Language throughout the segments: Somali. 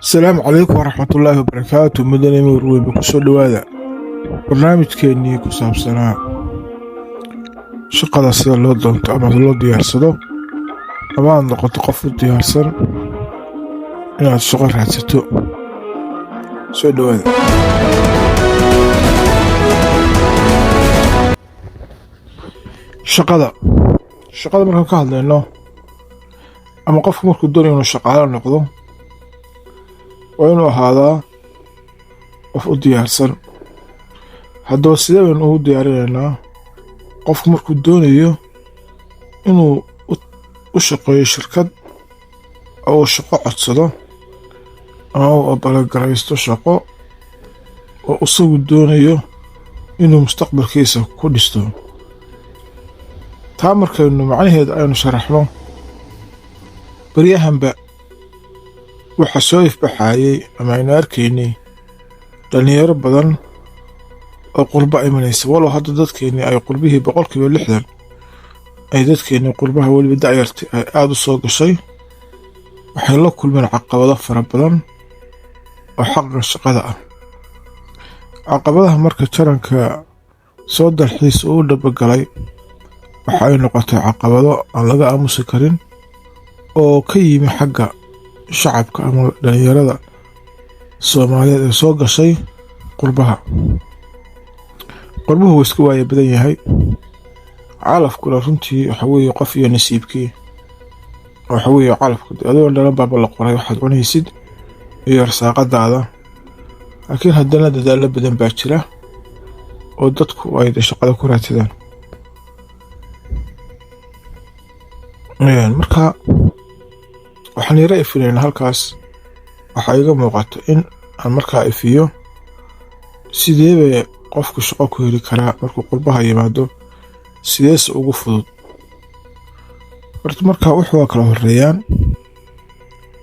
Asalaamu calaykum waraxmatullaahi wabarakaatu. Mudane, marweybe, kusoo dhowaada barnaamijkeennii ku saabsanaa shaqada sida loo doonto ama loo diyaarsado, ama aad noqoto qof u diyaarsan inaad shaqo raadsato. Soo dhowaada. Shaqada markaan ka hadlayno, ama qofku markuu doonayo inuu shaqaalo noqdo, waa inuu ahaadaa qof u diyaarsan. Haddaba, sidee baynu ugu diyaarinaynaa qofku markuu doonayo inuu u shaqeeyo shirkad oo uu shaqo codsado ama uu apply garaysto shaqo oo isagu doonayo inuu mustaqbalkiisa ku dhisto? Taa markaynu macnaheeda aynu sharaxno, baryahanba waxaa soo ifbaxaayey ama aynu arkaynay dhallinyaro badan oo qurba imanaysa, walow hadda dadkeennii ay qurbihii 60% ay dadkeennii qurbaha, weliba da'yarti, ay aada u soo gashay. Waxay la kulmeen caqabado fara badan oo xaqa shaqada ah. Caqabadaha marka jaranka soo dalxiis uu u dhabagalay waxa ay noqotay caqabado aan laga aamusi karin oo ka yimi xagga shacabka ama dhalinyarada Soomaaliyeed ee soo gashay qurbaha. Qurbuhu wuu iska waaya badan yahay, calafkuna runtii waxa weeye qof iyo nasiibkii. Waxa weeye calafku adoo dhalan baaba la qoray waxaad cunaysid iyo arsaaqadaada, laakiin haddana dadaallo badan baa jira oo dadku ay shaqada ku raadsadaan. Marka waxaan yara ifinaynaa halkaas. Waxaa iga muuqato in aan markaa ifiyo sidee bay qofku shaqo ku heli karaa markuu qurbaha yimaado, sideese ugu fudud. Horta markaa wuxuu waa kala horeeyaan.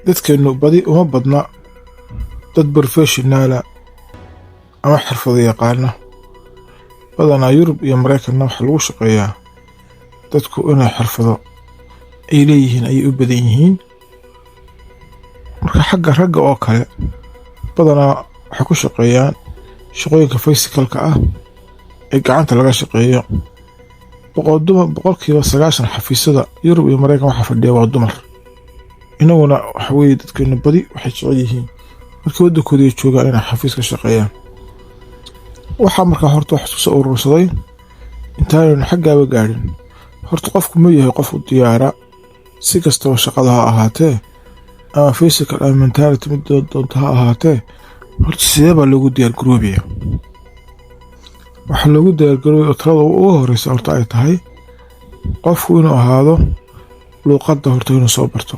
Dadkeennu badi uma badna dad professional ah ama xirfado yaqaana. Badanaa Yurub iyo Maraykanna waxaa lagu shaqeeyaa dadku inay xirfado ay leeyihiin ayay u badan yihiin. Marka xagga ragga oo kale, badanaa waxay ku shaqeeyaan shaqooyinka physicalka ah ee gacanta laga shaqeeyo. 90% xafiisyada Yurub iyo Maraykan waxaa fadhiya waa dumar. Inaguna waxa weeye dadkeenu badi waxay jecel yihiin markii waddankooda ay joogaan inay xafiis ka shaqeeyaan. Waxaa markaa horta wax isku soo urursaday, intaanaynu xaggaaba gaadhin, horta qofku ma yahay qof u diyaara, si kastaba shaqada ha ahaatee, ama physical ama mentality mid doonto ha ahaatee, horta sidee baa loogu diyaar garoobaya? Waxaa loogu diyaar garoobaya oo talada ugu horeysa horta ay tahay qofku inuu ahaado luuqadda horta inuu soo barto.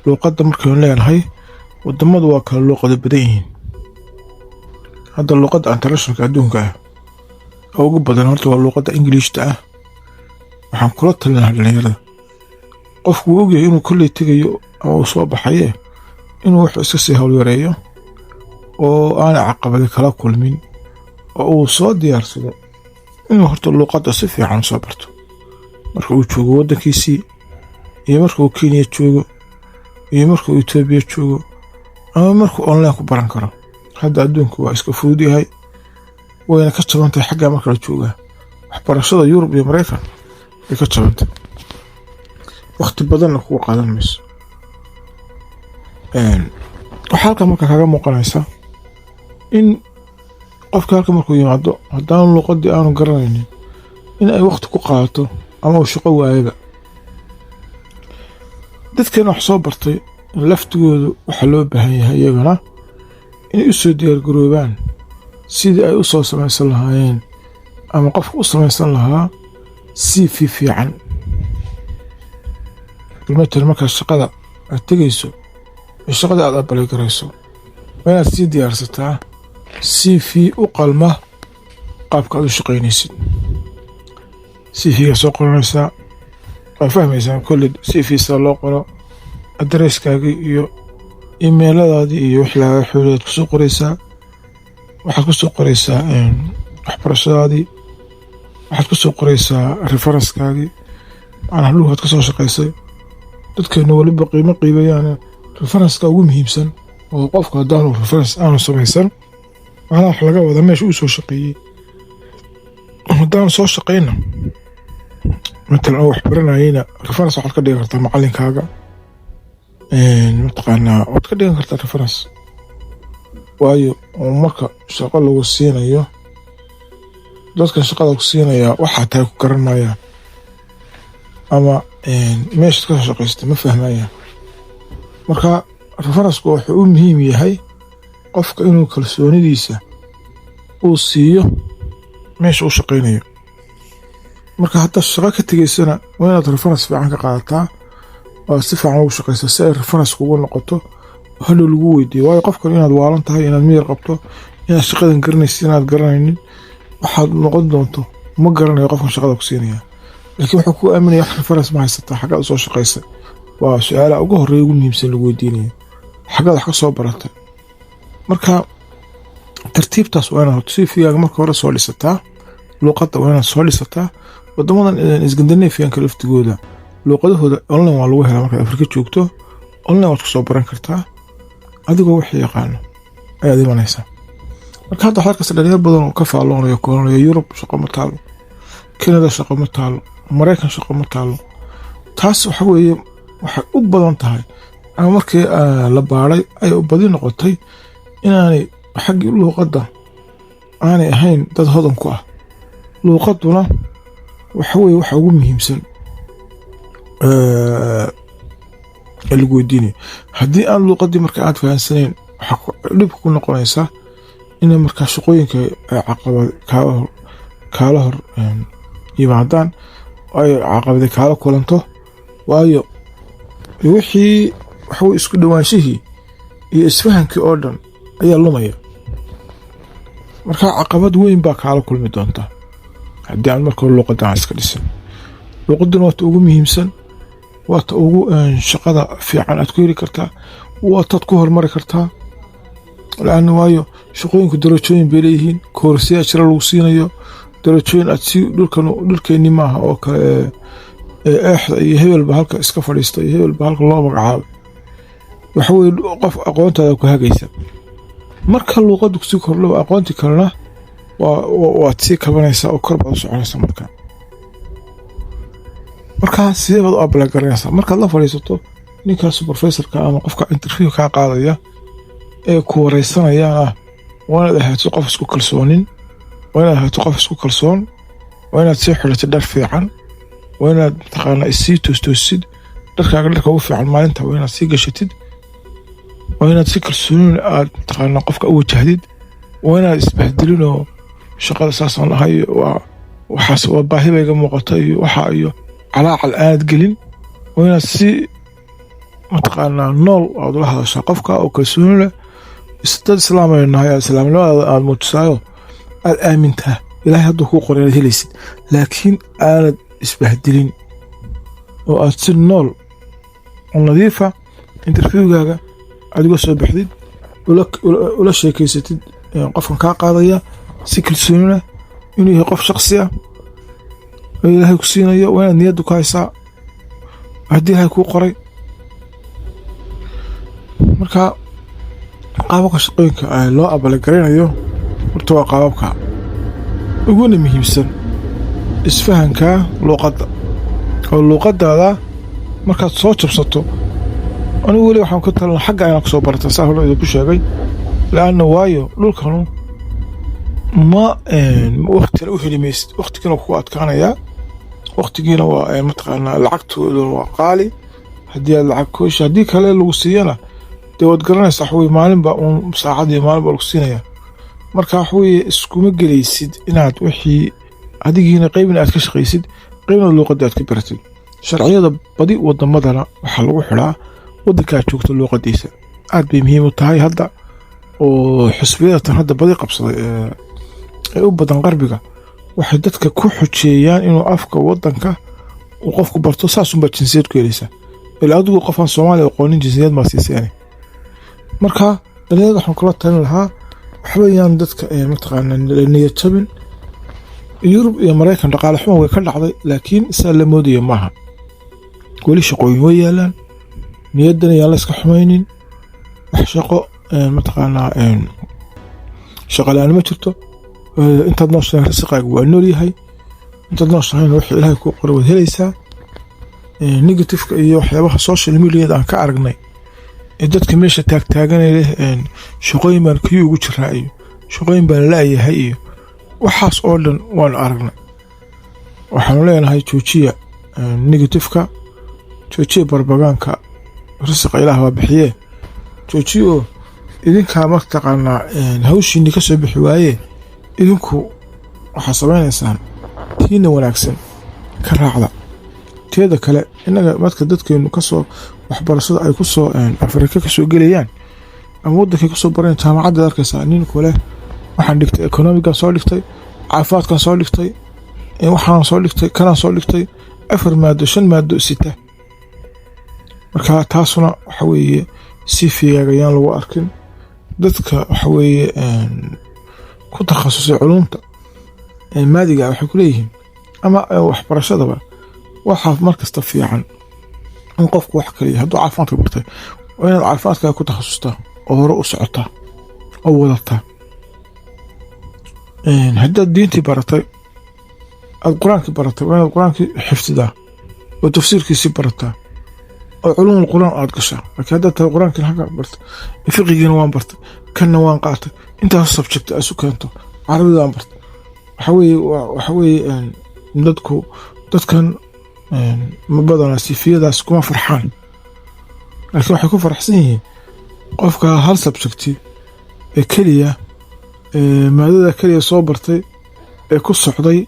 Luuqadda markaynu leenahay, wadamadu waa kala luuqado badan yihiin. Hadda luuqadda internationalka adduunka ah oo ugu badan horta waa luuqadda Ingiliishta ah. Waxaan kula talinaha dhalinyarada, qofku wuu ogyahay inuu kolley tegayo ama uu soo baxaye, inuu wuxuu iska sii howlyareeyo oo aanay caqabadi kala kulmin oo uu soo diyaarsado inuu horta luuqadda si fiican soo barto marka uu joogo waddankiisii, iyo marka uu Kenya joogo, iyo marka uu Etoobiya joogo, ama markuu online ku baran karo. Hadda adduunku waa iska fudud yahay, wayna ka jaban tahay xaggaa marka la joogaa. Waxbarashada Yurub iyo Maraykan way ka jabantay, wakhti badanna kugu qaadan mayso. Waxaa halka marka kaga muuqanaysa in qofka halka markuu yimaado, haddaanu luuqadii aanu garanaynin, in ay wakhti ku qaadato ama uu shaqo waayaba. Dadkeena wax soo bartay laftigoodu waxaa loo baahan yahay iyagana inay u soo diyaargaroobaan sidii ay u soo samaysan lahaayeen ama qofka u samaysan lahaa CV fiican. Bilmatal, markaa shaqada aad tegayso ee shaqada aad apply garayso, waa inaad sii diyaarsataa CV u qalma qaabka aad u shaqaynaysid. CV-ga soo qoranaysaa, waa fahmaysaa kolley CV sida loo qoro. Addresskaagii iyo emailadaadii iyo wixii lagaga xooliyaad kusoo qoraysaa. Waxaad kusoo qoraysaa waxbarashadaadii, waxaad kusoo qoraysaa referencekaagii, macnaha lugaad ka soo shaqaysay. Dadkeenu weliba qiimo qiibayaan referenceka ugu muhiimsan. Oo qofku haddaanu reference aanu samaysan, macnaha wax laga wada meesha uu soo shaqeeyey, haddaanu soo shaqayna, matalan oo wax baranayeyna, reference waxaad ka dhigan kartaa macalinkaaga, mataqaanaa, waad ka dhigan kartaa reference. Waayo, marka shaqo lagu siinayo, dadkan shaqada ku siinaya waxaa tahay ku garan maayaan ama meeshaad ka soo shaqaystay ma fahmayaan. Marka reference-ku wuxuu u muhiim yahay qofka inuu kalsoonidiisa uu siiyo meesha uu shaqaynayo. Marka haddaad shaqo ka tegeysana, waa inaad reference fiican ka qaadataa oo si fiican ugu shaqaysaa, si ay reference kugu noqoto hadhow lagu weydiiyo. Waayo, qofkan inaad waalan tahay, inaad miyir qabto, inaad shaqadan garanaysid, inaad garanaynin, waxaad noqon doonto ma garanayo qofkan shaqada ku siinaya, laakiin wuxuu ku aaminaya wax reference ma haysataa, xaggaad usoo shaqaysay. Waa su-aalaha ugu horreeya, ugu muhiimsan lagu weydiinayo: xaggaad wax ka soo baratay? Marka tartiibtaas waa inaad CV-gaaga marka hore soo dhisataa, luuqadda waa inaad soo dhisataa. Wadamadan Scandinavian-ka laftigooda luuqadahooda online waa lagu helaa. Markaad Afrika joogto, online waad kusoo baran kartaa. Adigoo wax yaqaano ayaad imanaysaa. Marka hadda waxaad arkaysa dhalinyar badan oo ka faalloonaya, koolanaya: Yurub shaqo ma taalo, Canada shaqo ma taalo, Maraykan shaqo ma taalo. Taas waxa weeye, waxay u badan tahay ama markii la baadhay ay u badi noqotay inaanay xaggii luuqadda aanay ahayn dad hodan ku ah. Luuqaduna waxa weeye waxa ugu muhiimsan ee lagu weydiinayo. Haddii aan luuqaddii marka aad fahansanayn, waxaa dhib ku noqonaysaa inay markaa shaqooyinka ay caqabad kaala hor yimaadaan oo ay caqabadi kaala kulanto. Waayo, wixii waxaweye isku dhowaanshihii iyo isfahankii oo dhan ayaa lumaya. Marka caqabad weyn baa kaala kulmi doonta haddii aan marka hore luuqadda aan iska dhisin. Luuqadduna waata ugu muhiimsan, waata ugu shaqada fiican aad ku heli kartaa, waataad ku horumari kartaa. Laanna waayo, shaqooyinku darajooyin bay leeyihiin, koorsiyaa jira lagu siinayo darajooyin aad si dhulkan dhulkeenni maaha oo kale ee eexda iyo hebelba halka iska fadhiista iyo hebelba halka loo magacaabay. Waxa weye qof aqoontaada ku hagaysa. Marka luuqaddu kusii kordho, aqoontii kalena waad sii kabanaysaa oo kor baad u soconaysaa. Marka sidee baad u apply garanaysaa? Markaad la fadhiisato ninkaas professor-ka ama qofka interview kaa qaadaya ee ku wareysanayana, waa inaad ahaato qof isku kalsoonin, waa inaad ahaato qof isku kalsoon, waa inaad sii xidhatid dhar fiican, waa inaad mataqaanaa issii toostoosid, dharkaaga dharka ugu fiican maalinta waa inaad sii gashatid, waa inaad si kalsoonin aad mataqaanaa qofka u wajahdid, waa inaad isbahdilinoo shaqada saasaan ahay, waa waxaas, waa baahi bayga muuqata iyo waxa iyo calaacal aanad gelin. Waa inaad si mataqaanaa nool aad ula hadashaa qofka oo kalsooni leh. Dad islaamaynu nahay, aad islaamnimadaada aad muujisaayo, aad aamintaa Ilaahay hadduu kuu qoray inaad helaysid, laakiin aanad isbahdilin oo aad si nool oo nadiifa interview-gaaga aad uga soo baxdid, ula sheekeysatid qofkan kaa qaadaya si kalsooni leh, inuu yahay qof shaksi ah oo Ilaahay ku siinayo. Waa inaad niyaddu ku haysaa haddii Ilaahay kuu qoray. Marka qaababka shaqooyinka loo apply garaynayo horta waa qaababka uguna muhiimsan isfahanka luuqadda, oo luuqadaada markaad soo jabsato. Anigu weli waxaan ka talin xagga inaan kusoo barata, saa hore idinku sheegay. Laanna waayo, dhulkanu ma waktina u heli maysid, waktigana kugu adkaanayaa, waktigiina waa mataqaanaa, lacagtooduna waa qaali. Haddii aad lacag ku hesho, haddii kale lagu siiyana, dee waad garanaysaa, waxa weye maalinba uun saacad iyo maalin baa lagu siinaya. Marka waxa weeye iskuma gelaysid inaad wixii adigiina qeybna aad ka shaqaysid, qeybna luuqadda aad ka baratid. Sharciyada badi wadamadana waxaa lagu xidhaa waddanka aad joogto luuqadiisa. Aad bay muhiim u tahay hadda oo xisbiyada tan hadda badi qabsaday ee u badan qarbiga waxay dadka ku xujeeyaan inuu afka waddanka uu qofku barto. Saasunbaa jinsiyad ku helaysaa. Ilaa adigu qofaan Soomaaliya aqoonin jinsiyad maa siiseene. Marka dhalinyarada waxaan kula talin lahaa, waxba yaan dadka mataqaana niyad jabin. Yurub iyo Maraykan dhaqaale xuma way ka dhacday, laakiin saa la moodayo maaha. Weli shaqooyin way yaalaan. Niyaddan yaan la iska xumaynin. Wax shaqo Mataqaanaa, shaqo la'aan ma jirto. Intaad nooshahay risiqaaga waa nool yahay. Intaad nooshahayna wuxuu Ilaahay kuu qoray waad helaysaa. Negativeka iyo waxyaabaha social mediada aan ka aragnay ee dadka meesha taagtaaganay leh, shaqooyin baan kiyuu ugu jiraa iyo shaqooyin baan la'yahay iyo waxaas oo dhan waanu aragnay. Waxaanu leenahay, joojiya negativeka, joojiya propagandka. Risiqa Ilaah baa bixiyee, joojiya oo idinkaa mataqaanaa hawshiinni ka soo bixi waaye. Idinku waxaa samaynaysaan tiina wanaagsan ka raacda. Teeda kale, innaga marka dadkeenu kasoo waxbarashada ay kusoo Afrika kasoo gelayaan ama wadankay kusoo baran, jaamacaddaad arkaysaa nin kule, "Waxaan dhigtay economicgan soo dhigtay, caafimaadkan soo dhigtay, waxaan soo dhigtay, kanaan soo dhigtay," afar maado, shan maado sita. Marka taasuna waxa weeye CV-gaaga yaan lagu arkin. Dadka waxa weeye ku takhasusay culumta maadiga waxay ku leeyihiin ama waxbarashadaba, waxaa markasta fiican in qofku wax kaliya, hadduu caafimaadka bartay, waa inaad caafimaadkaaga ku takhasustaa oo hore u socotaa oo wadataa. Haddaad diintii baratay, aad Qur-aankii baratay, waa inaad Qur-aankii xifdidaa oo tafsiirkiisii barataa oo culuumul Qur-aan aad gashaa. Laakiin haddaad tahay Qur-aankiina xagga bartay, fiqigiina waan bartay, kanna waan qaatay, intaas subject isu keento, carabida waan bartay, waxa weeye dadku dadkan ma badanaa CV-yadaas kuma farxaan, laakiin waxay ku faraxsan yihiin qofka hal subjecti ee keliya, maadada keliya soo bartay ee ku socday,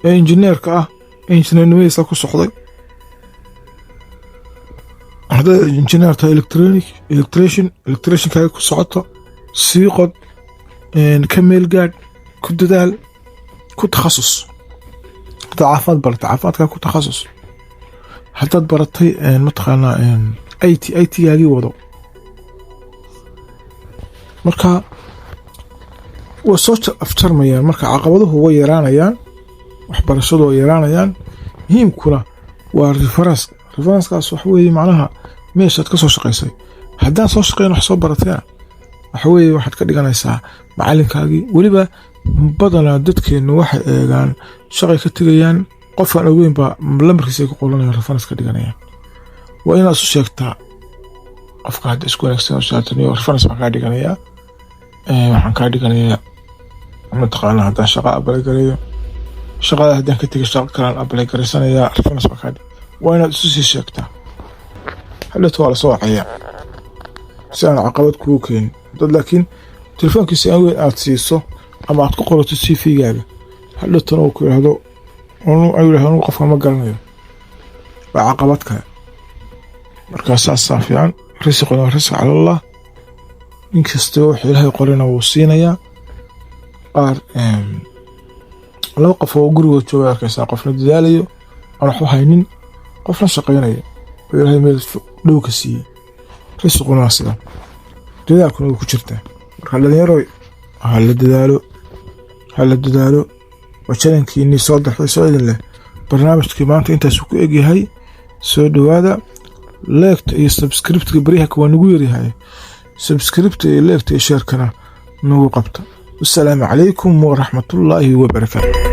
ee injineerka ah, ee injineernimadiisa ku socday. Haddaad injineer tahay electronic, electrician, electriciankaaga ku socoto, sii qod, ka meel gaadh, ku dadaal, ku takhasus. Haddaad caafimaad baratay, caafimaadkaa ku takhasus. Haddaad baratay mataqaanaa IT, IT-gaagii wado. Marka way soo afjarmayaan, marka caqabaduhu way yaraanayaan, waxbarashadu way yaraanayaan. Muhiimkuna waa reference. Referencekaas waxa weeye macnaha meeshaad ka soo shaqaysay. Haddaan soo shaqayn wax soo baratayna, waxa weeye waxaad ka dhiganaysaa macalinkaagii. Weliba badanaa dadkeennu waxay eegaan shaqay ka tegayaan, qofkaan ogeyn baa lambarkiisa ay ku qoranayaan, reference ka dhiganayaan. Waa inaad isu sheegtaa qofka hadda isku wanaagsan shaataniyo, "Reference baan kaa dhiganayaa, waxaan kaa dhiganayaa mataqaana haddaan shaqa apply gareeyo, shaqada haddaan ka tegay shaqa kalaan apply garaysanayaa, reference baan kaa dhig." Waa inaad isu sii sheegtaa. Hadhowta waa lasoo wacayaa si aan caqabad kugu keenin dad. Laakiin telefoonkiisa aan weyn aad siiso ama aad ku qorato CV-gaaga, hadhowtana uu ku yidhaahdo, yidhahdo, "Anugu qofka ma garanayo," waa caqabad kale. Markaa saasaa fiican. Risiquna waa risiq calallah. Nin kastaba wuxuu Ilaahay qorina wuu siinayaa. Qaar laba qof oo gurigood jooga arkaysaa, qofna dadaalayo aan waxba haynin, qofna shaqaynayo oo Ilaahay meel dhow ka siiyey. Risiquna waa sidaa, dadaalkuna way ku jirtaa. Marka dhalinyaro, ha la dadaalo, ha la dadaalo. Waa channelkiinii soo darxay soo idin leh. Barnaamijkii maanta intaasuu ku egyahay. Soo dhowaada. Liketa iyo subscribeka baryahaka waa nagu yaryahay. Subscribeta iyo liketa iyo sharekana nagu qabta. Wasalaamu calaykum waraxmatullaahi wabarakaatu.